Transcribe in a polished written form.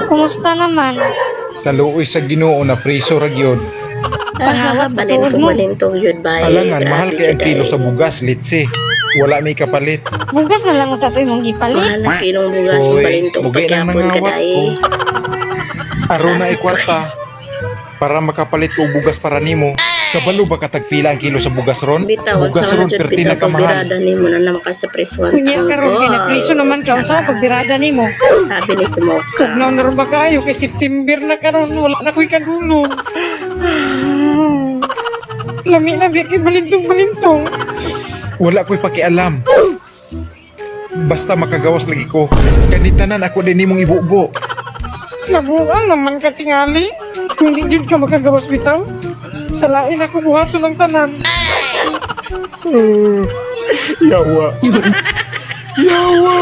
Kumusta naman? Kaluoy sa Ginoo, na priso ra gyud. Pangawat Ah, na tuod balintong mo. balintong yun ba? Alangan, mahal kay ang kilo sa bugas, litsi. Wala may kapalit. Bugas na lang uta to imong gipalit. Mahal ang kilong bugas mo Hoy, balintong mugay nang pagyapon ka nangawat dai. ko. Aron na ikwarta para makapalit ko og bugas para nimo. Kabalo ba katagpila ang kilo sa bugas ron? Bitaw, Bugas sa ron jud perti bitaw na kamahal. pagbirada nimo na naman ka sa preswan. Kunya karon kay napriso naman ka, unsa ang pagbirada nimo? Sabi ni si Mocha. Tugnaw na ron ba kayo kay September na karon, wala na ko'y kadulog. Lami na biya kay balintong-balintong. Wala ko'y pakialam. Basta makagawas lagi ko. Kanitanan ako din nimong ibubo. Nabuang naman ka tingali. Kung di jud ka makagawas bitaw, salain ako buhaton ang tanan. Yawa. Yawa!